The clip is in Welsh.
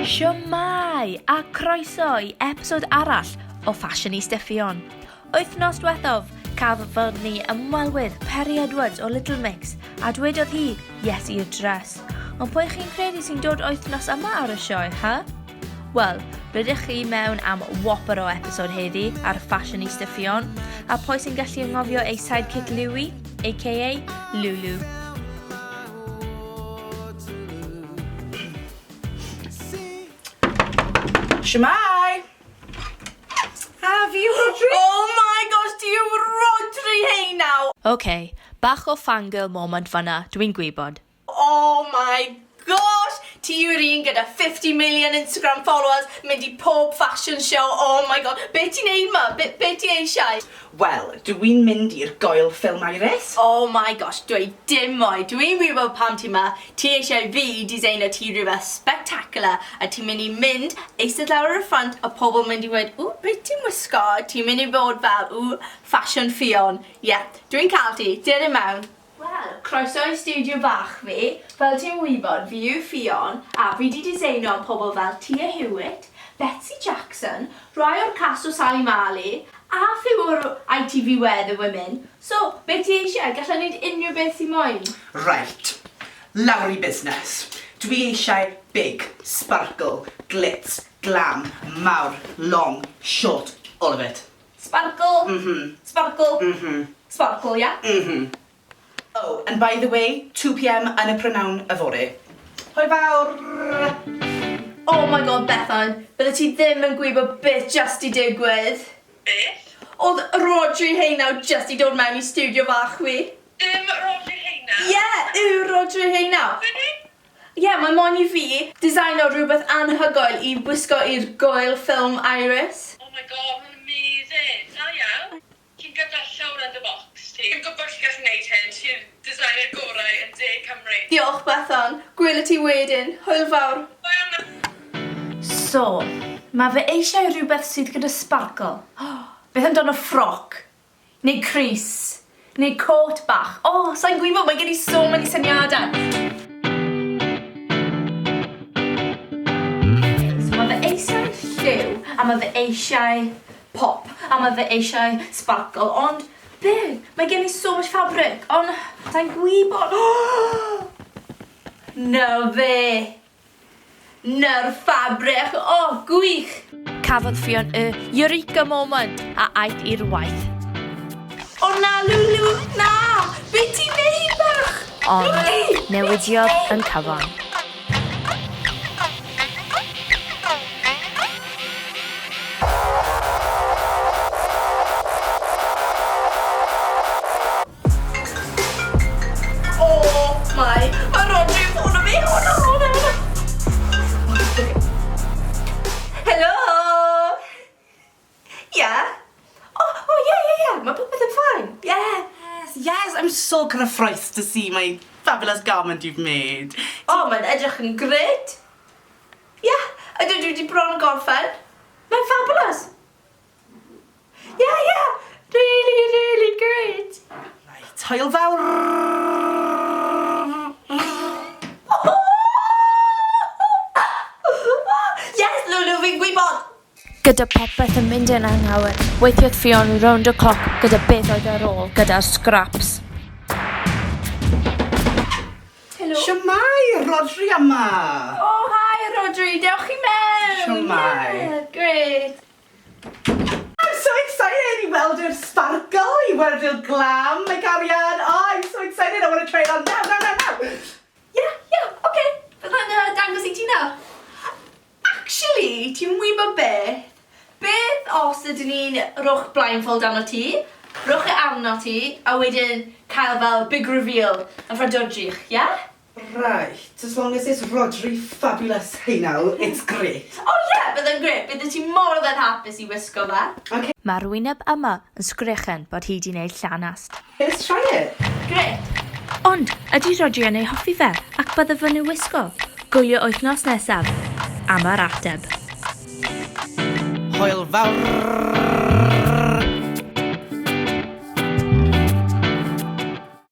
Shwmae a croeso i episod arall o Fashionista Ffion. Wythnos diwethaf, cafodd ni ymwelwyr Perry Edwards o Little Mix a dwedodd hi yes i'r dress. Ond pwy chi'n credu sy'n dod wythnos yma ar y sioe, ha? Wel, rydych chi mewn am whopper o episod heddi ar Fashionista Ffion, a pwy sy'n gallu anghofio ei sidekick Louie, aka Lulu. Shwmae! A fi yw Rhodri! Oh my gosh, ti yw Rhodri Hainaw! Ok, bach o fangirl moment fan'na, dwi'n gwybod. Oh my gosh! Ti yw'r un gyda 50 million Instagram followers, mynd i pob fashion show, oh my god. Be ti'n neud 'ma? Be, be ti eisiau? Wel, dw i'n mynd i'r Gŵyl Ffilm Iris. Oh my gosh, dweud dim mwy. Dwi'n gwybod pam ti 'ma. Ti eisiau fi deseino ti rhywbeth spectacular a ti'n mynd i mynd, eistedd lawr ar y front a pobl mynd i weud, ww, beth ti'n wisgo? Ti'n mynd i bod fel, ww, fashion Ffion. Ie, dwi'n cael ti. Dere mewn. Wel, croeso i stiwdio bach fi. Fel ti'n wybod, fi yw Ffion, a fi 'di diseino pobl fel Tia Hewitt, Betsy Jackson, rhai o'r cast o Sali Mali, a few o'r ITV Weather Women. So, be ti eisiau? Galla i wneud unrhyw beth ti moyn. Reit, lawr i busnes. Dwi eisiau big, sparkle, glitz, glam, mawr, long, short, all of it. Sparkle. Mhm. Sparkle. Mhm. Sparkle, ia? Mhm. Oh, and by the way, 2pm yn y prynawn yfory. Hwyl fawr! Oh my god, Bethan, bydde ti ddim yn gwybod beth just 'di digwydd. Beth? Oedd Rhodri Hainaw just 'di dod mewn i stiwdio fach fi. Dim Rhodri Hainaw? Ie, yw Rhodri Hainaw. Really? Ie, mae moyn i fi designo rhywbeth anhygoel i wisgo i'r Gŵyl Ffilm Iris. Oh my god, mae'n amazing. Da iawn. Ti'n gyda llawr yn dy bocs ti. Fi'n gwybod ti'n gallu neud hyn, ti'n designer gorau yn De Cymru. Diolch Bethan, gwela ti wedyn, hwyl fawr. Hwyl nawr. So, mae fe eisiau rhywbeth sydd gyda sparkle. Beth amdano ffroc? Neu crys. Neu cot bach. O, sai'n gwybod, mae gen i so many syniadau. So mae fe eisiau lliw, a mae fe eisiau pop, a mae fe eisiau sparkle, ond be? Mae gen i so much fabric, ond sai'n gwybod. 'Na fe! 'Na'r ffabric! O, gwych! Cafodd Ffion y Eureka moment a aeth i'r waith. O na, Lulu, na! Be ti'n neud, bach? Ond newidiodd yn cyfan. Oh my, mae Rhodri yn ffono fi! O na, o na, o na! Helo! Ie? O, o ie, ie, ie, mae popeth yn fine, ie! Yes, yes, I'm so cyffrous to see my fabulous garment you've made. O, mae'n edrych yn grêt! Ie, ydw, dwi wedi bron gorffen. Mae'n fabulous! Ie, ie! Really, really great! Reit, hwyl fawr! Yes, Lulu, fi'n gwybod! Gyda popeth yn mynd yn anghywir, weithiodd Ffion rownd y cloc gyda beth oedd ar ôl gyda'r scraps. Helo. Shwmae, Rhodri yma! Oh, hi Rhodri, dewch i mewn! Shwmae. Yeah, great. I'm so excited i weld yr sparkle, i weld yr glam, my cariad. Oh, I'm so excited, I want to try it on now, now, now, now. Yeah, yeah, okay. Byddai'n dangos i ti nawr. Actually, ti'n wybod beth? Beth os ydyn ni'n rhowch blindfold arno ti, rhowch e arno ti, a wedyn cael fel big reveal yn front o'r drych, yeah? Right, as long as it's Rhodri fabulous Hainaw, it's great. Oh yeah, bydd yn grêt. Bydde ti mor dden hapus i wisgo fe. Okay, Mae'r wyneb yma yn sgrechen bod hi 'di wneud llanast. let's try it. Grêt. Ond, ydy Rhodri yn ei hoffi fe ac bydde fe'n ei wisgo? Gwylio wythnos nesaf am yr ateb. Hwyl fawr!